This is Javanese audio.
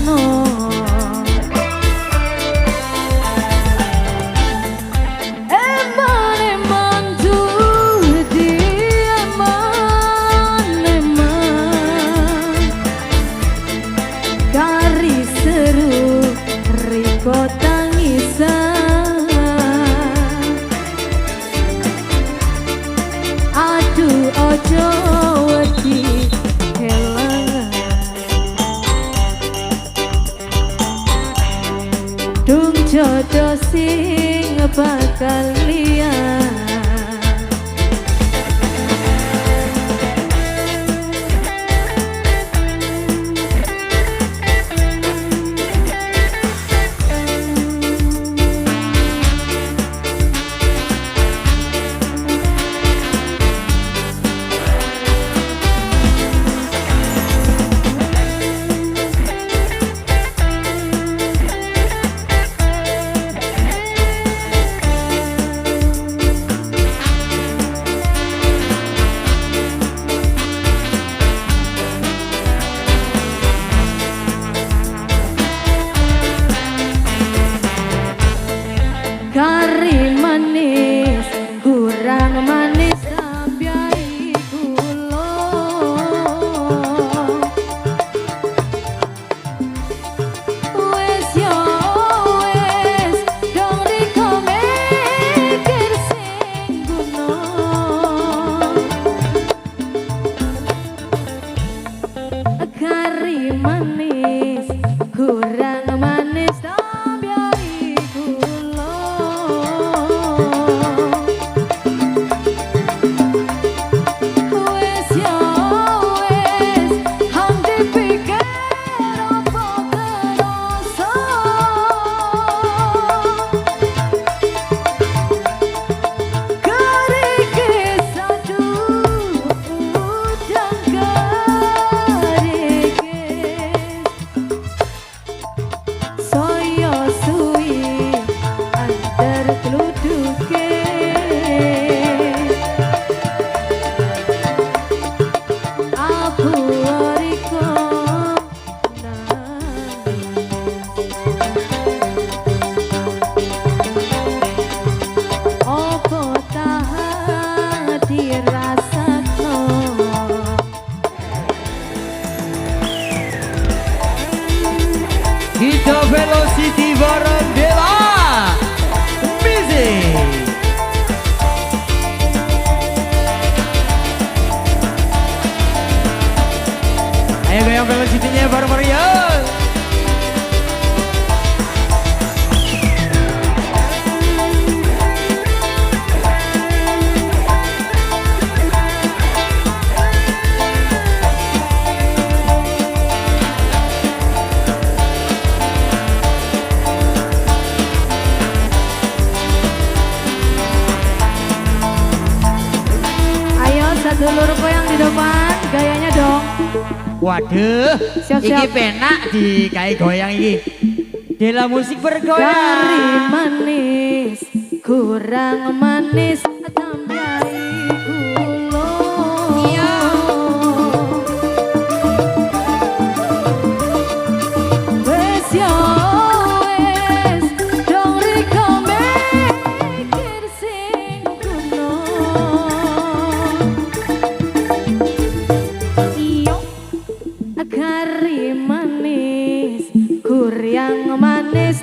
Dirasakno. Eman eman judi eman eman, kari seru riko tangisan. Aduh ojo wedi kelangan, dung jodoh sing bakal liyan. Kari manis kurang manis sampai kulo. Wes yo wes dong riko mikir sing guna. Kari manis kurang manis sampai kulo. Wes yo wes hang dipikir opo kerasa. Kerikis aduh udan kerikis, soyo suwi antar kluduke. Aku riko nangis, opo tahan dirasakno. Kita Velocity bareng Dela Music. Ayo goyang Velocity-nya bareng-bareng ya. Ayo sedulurku yang di depan, gayanya dong. Waduh, Siap, iki siap. penak di kae goyang iki. Dela Musik Kari bergoyang. Manis kurang manis tambahi gula. Wes yo wes dong riko mikir sing kuno. Iyo kari manis kurang manis.